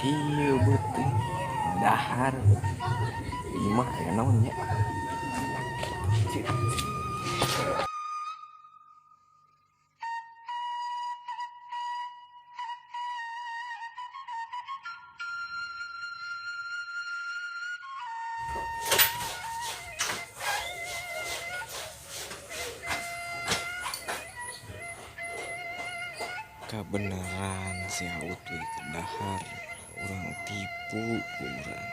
Kieu beuteung dahar. Ini mah aya naon nya? Cik. Kabeneran si Aut we keur dahar, urang tipu ku urang.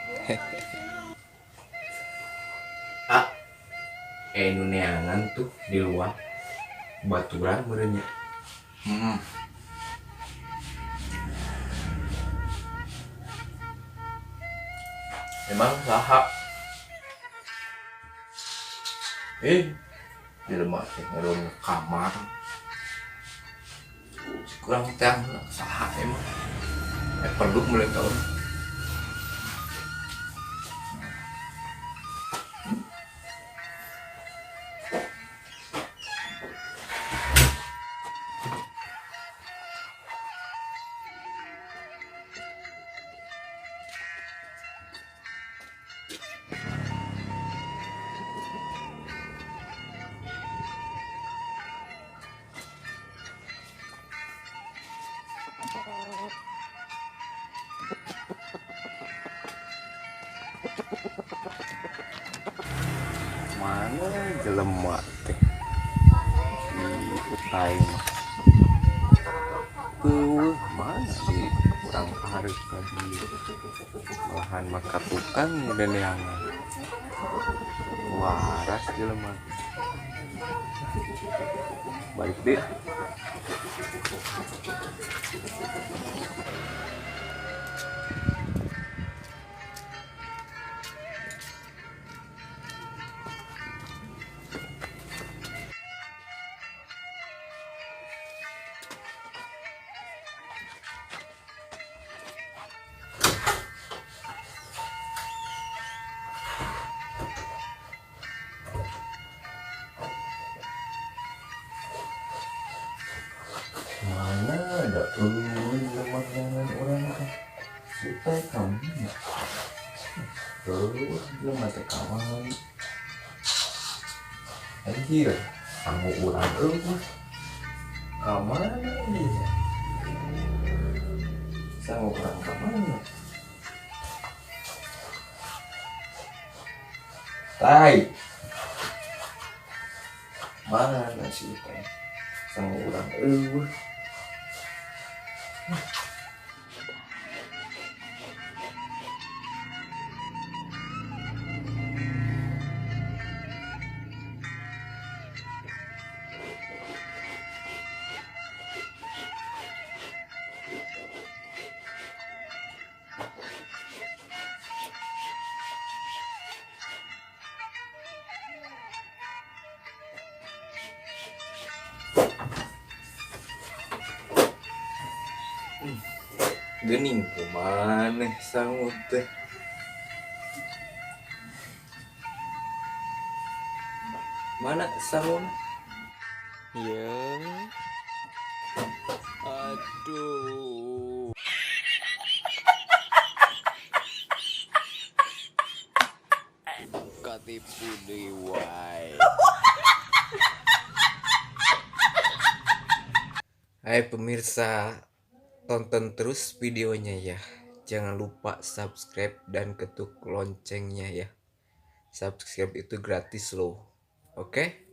Ah, nu neangan tuh di luar baturan meureun nya. Emang saha? Eh, jelema teh ngadon kamar. Kurang teh saha emang? Eh, perlu mulai tahun. Mana jelema teh di utai mah? Eueuh, mana di urang hareup ka dieu. Malahan mah ka tukang neneangan. Waras jelema. Balik deui. Mana ada eueuh jelema neangan urang teh. Si teh ka mana? Eueuh jelema teh ka mana? Anjir, sangu urang eueuh. Ka mana ieu? Sangu urang ka mana? Tai. Mana si teh? Sangu urang eueuh. Geuning kumaneh sangu teh? Mana sanguna? Ya. Aduh. Katipu deui wae. Hai pemirsa, tonton terus videonya ya. Jangan lupa subscribe dan ketuk loncengnya ya. Subscribe itu gratis loh. Oke?